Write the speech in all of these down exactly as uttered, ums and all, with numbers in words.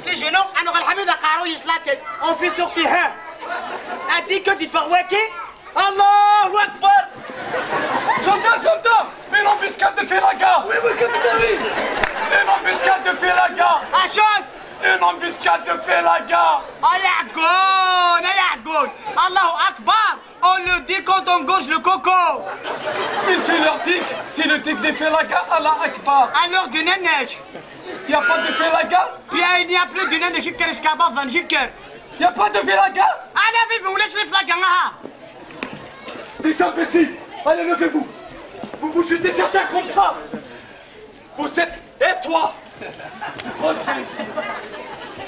Les genoux, à Noël Hamid, à Karo, Yislatek. On fait sortir, hein. A dit que des Farwaki. Allahu Akbar. Santa, Santa, une embuscade de Felaga. Oui, oui, capitaine, oui. Une embuscade de Felaga. Achot. Une embuscade de Felaga. Ayagoun, Ayagoun. Allahu Akbar. On le dit quand on gauche le coco. Mais c'est leur dick, c'est le dick des Felaga, Allah Akbar. Alors, du Nénèche. Il n'y a pas de Felaga. Bien, il n'y a plus de Nénèche, Kerish Kabab, Van Jiker. Il n'y a pas de Felaga. Allez, vive, vous laissez les Felaga, hein. Des imbéciles. Allez, levez-vous. Vous vous jetez sur terre comme ça. Vous êtes... Et toi, reviens ici.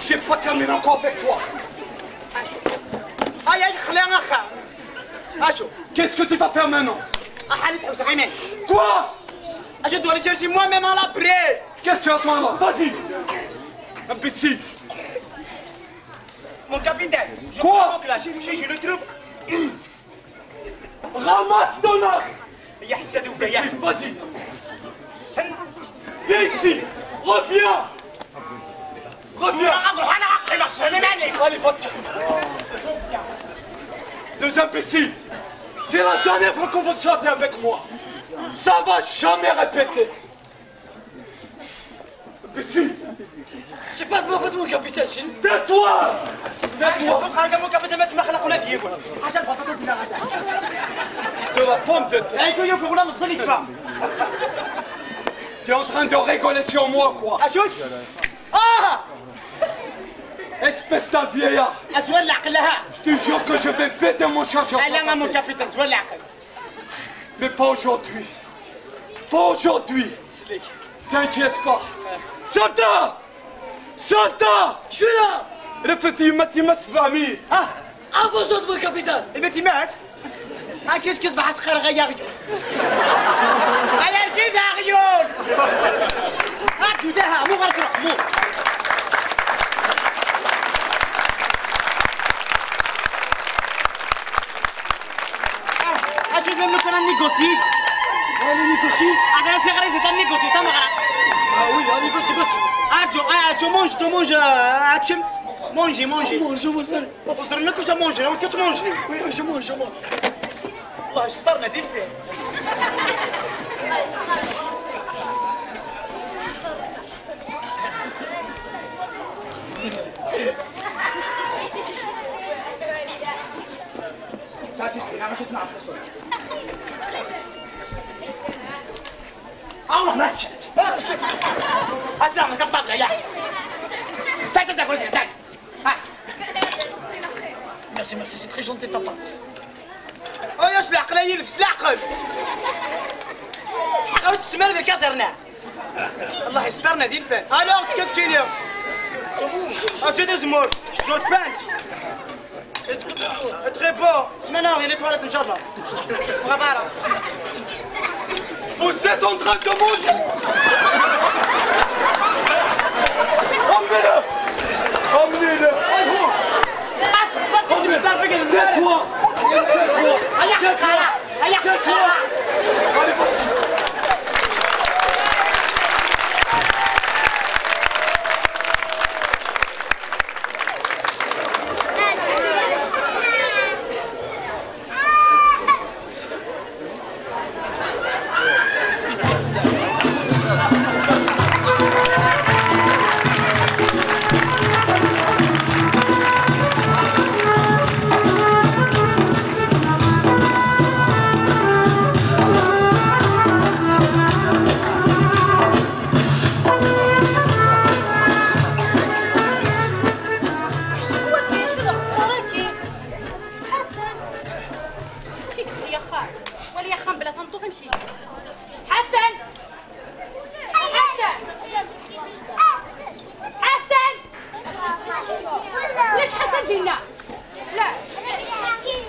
J'ai pas terminé encore avec toi. Aïe, aïe, خليها أخا. Achot. Qu'est-ce que tu vas faire maintenant? Quoi? Je dois aller chercher moi-même à la prée. Qu'est-ce que tu attends là? Vas-y. Imbécile. Mon capitaine, je... Quoi? Crois que là, je, je, je le trouve. Ramasse ton arme. يا حساد وبيا. Vas-y. Viens ici. Reviens. Reviens. Allez, vas-y. Deux imbéciles. C'est la dernière fois qu'on vous sortez avec moi. Ça va jamais répéter. Imbécile. C'est pas de ma faute, mon capitaine, c'est... Tais-toi. Tais-toi. De la pomme de terre. Tu es en train de rigoler sur moi, quoi. Achot. Ah. Espèce de vieillard. Je te jure que je vais péter mon chargeur. Mon capitaine, mais pas aujourd'hui. Pas aujourd'hui. T'inquiète pas. Santa. Santa. Je suis là. رفثي ما تيمس فامي. Ah. À vos ordres, mon capitaine. Et mais تيمس. Ah, qu'est-ce que ça va se faire, غير يا غيور. غير كده يا غيور. Ah, tu dis, ah, مو غير تروح، مو. Ah, ah, tu veux nous qu'on a négocié? On a négocié. Ah, c'est vrai, c'est un négocié, ça m'a... Ah oui, on négocie, négocie. Ah, tu, ah, tu manges, tu manges, euh, ah, tu... Manger, manger. Mange, mange. وصلنا كل شيء manger، هو كاش manger. Oui, je mange, je mange. الله يسترنا دي الفيلم. هاو هناك. اسلام، كيف طابلة يا؟ ساك، ساك، ساك، ساك. Ah. Merci, merci, c'est très gentil de ta part. Oh, يا العقل، يا الفس العقل. حقا واش تسمى هذا الكازرنة؟ الله يسترنا دي الفان. Alors, كيف تجيني؟ اسيدي زمور، جور بانت. Très beau. سمعنا غير تواليت ان شاء الله. صغار. Vous êtes en train de manger. Emmenez-le. Emmenez-le. Tais-toi. Tais-toi. Tais-toi. Allez, vas-y. شنو هو كاين؟ شنو القصة راكي؟ حسن! كي كنتي يا خال؟ ولي يا خال بلا تنطو تمشي. حسن! حسن! حسن! ليش حسن فينا؟ لا.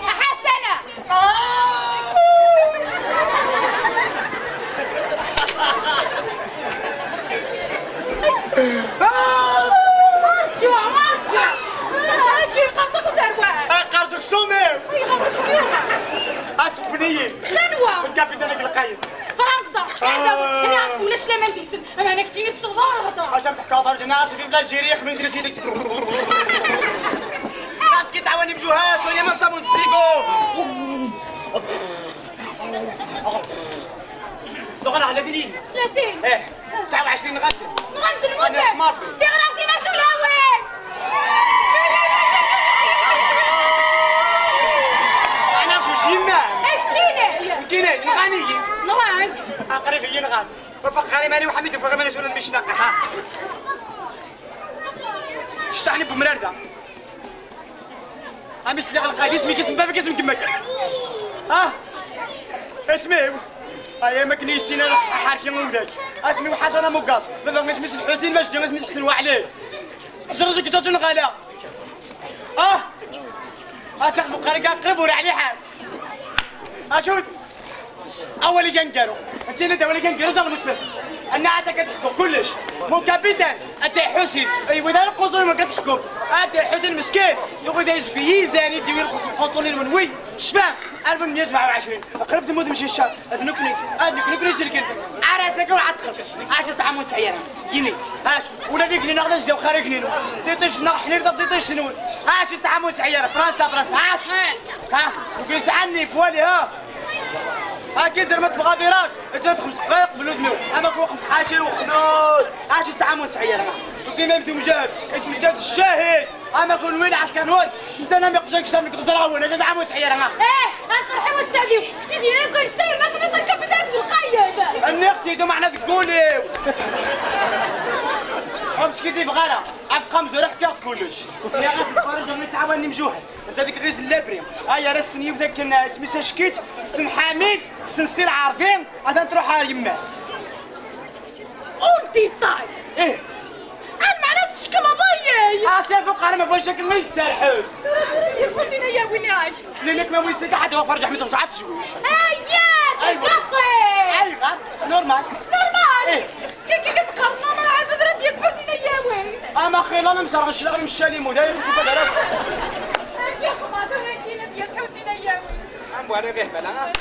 حسن! ارجع، ارجع. آه، شو يقصك وزربان؟ آه، قرصك سومي. اي، قرصك شو يوم؟ اسف بنية. شنو؟ الكابيتان القايد. فرنسا. Ulac laman deg-sen, ameɛna keččini tessneḍ ara lhedra. Acu am teḥkaḍ ar ǧennas fi l'Algérie xmin diri sidek. Parce que تعاوني بجوهاس وهي ما صابون تسيكو. دوك انا على ثلاثين. ثلاثين. ايه. تسعة وعشرين غادي. نغند المدة. مرضي. تغرق فينا كل هوين. انا شو شيما؟ ايش تيني؟ كيني نغاني. نغاني. اقري في نغاني. وفقري ماني وحميد وفقري ماني شنو المشنقة ها. شطحني بمرار ذا. امي سلي غلقها اسمي كيسم بابا كيسم كمك. اه. اسمي. ايا ما كنيش سينا حاركي من ولدك. اسمي وحسن مقاط. بابا ما اسميش الحسين ماشي اسمي حسن وعلي. زرزك جاتو نغالا. اه. اسخ فقري كان قريب ورا علي حال. اشوت. اولي كنقرو. انت اللي اولي كنقرو زال مسلم. الناس كتحكم كلش. مو كابيتان. انت حسين. اي وذا القصور ما كتحكم. انت حسين مسكين. يقول ذا يزكي يزاني ديوي القصور قصور من وين؟ شفا. ألف وثمنمية وسبعة وعشرين. قربت الموت مشي الشهر. اذنكني. اذنكني كل شيء كنت. على سكر عاد تخلص. عاش ساعه مو سعيره. يني. هاش. ولا ذيك اللي ناخذ الجو خارج نينو. ديتش ناخ حنير ضد ديتش نون. هاش ساعه مو سعيره. فرنسا فرنسا. هاش. ها، وكيس عني فوالي، ها. ها، كي زرمت بغاديرات، انت تخمس دقايق في الودنو. اما كو خمس حاشي وخنود. ها، شي تعامل صحيح، راه. وكي ما يمشي مجاهد، ايش مجاهد الشاهد. اما كون وين عسكر وين؟ انت انا مقجنك سامك غزر عون، اش تعامل صحيح، راه. ايه، غنفرحي والسعدي. كنتي ديالي كون شتي، ما كنت نطلق في داس القيد. اني اختي دو معنا تقولي. امشي كي دي بغاله. افقام زرح كاع كلش. يا غاس الفرج ما تعاوني مجوحد. انت ديك غير اللابري. ها يا راس السنيو ذاك كان سميتها شكيت، سن حميد، سن سي العربي، هذا تروح على يماس. اون ديتاي. ايه. انا مع ناس شكل ضيي. اه، شاف فوق، انا ما بغيتش شكل ما يتسرحب. يا خوتي، يا ويني هاي؟ لانك ما ويسك احد هو فرج احمد وسعات شوي. ايا، ايوه. تقطي. ايوه، نورمال. نورمال. ايه. كي، كي كتقرن، انا عايزه درت يا سبعة سنين اياوي. اما خير، انا مسرغ الشلغ مشالي مداير كنت بدرك. يا خماطر، كاينه يا سبعة سنين اياوي. عم بواري غير بلا. ها؟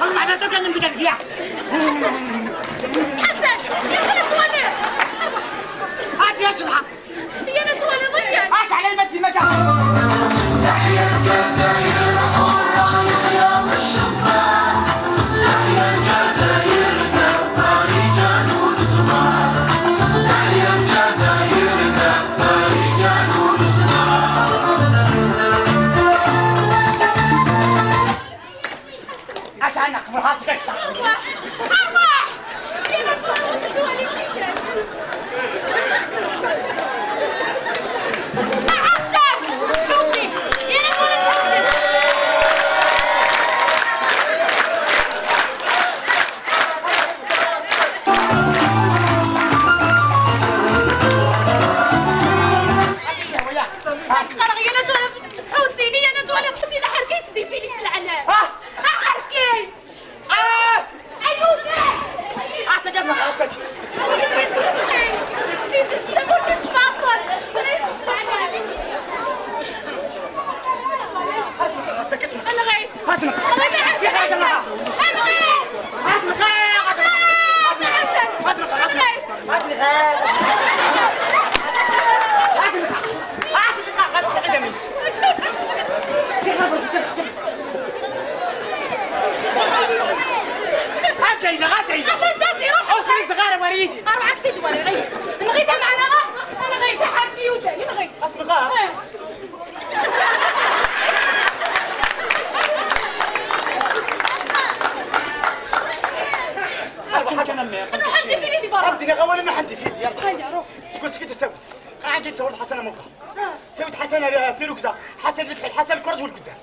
هم معناتها كان من ذيك القيع. حسن، يدخل التواليت. هات يا شرحة. يا نتوالي ضيع. اش على المدي مكان؟ تحيا الجزائر الحرة، يحيا الشباب. تحيا الجزائر كفاري جنوب الصغار. تحيا الجزائر كفاري جنوب الصغار. اش عنك؟ مرحبا بك. ارواح! ارواح! يا رب، واش انتوا عليكم؟ احسن! تيلا غا تيلا. أفندادي، روح. أوصل صغار وريدي. أروح أكتب ورقي. نغيت معنا غا. أنا غيت حد يوداني، نغيت. أصل غا. إيه. أروح أنا مي. أنا حد في لي برا. فهمتني، غا ولا أنا حد في لي. يلا. هيا، روح. شكون سكت السبب؟ عندي تصور الحسنة موقع. سويت حسنة تيروكزا، حسن الفحل، حسن الكرج والقدام.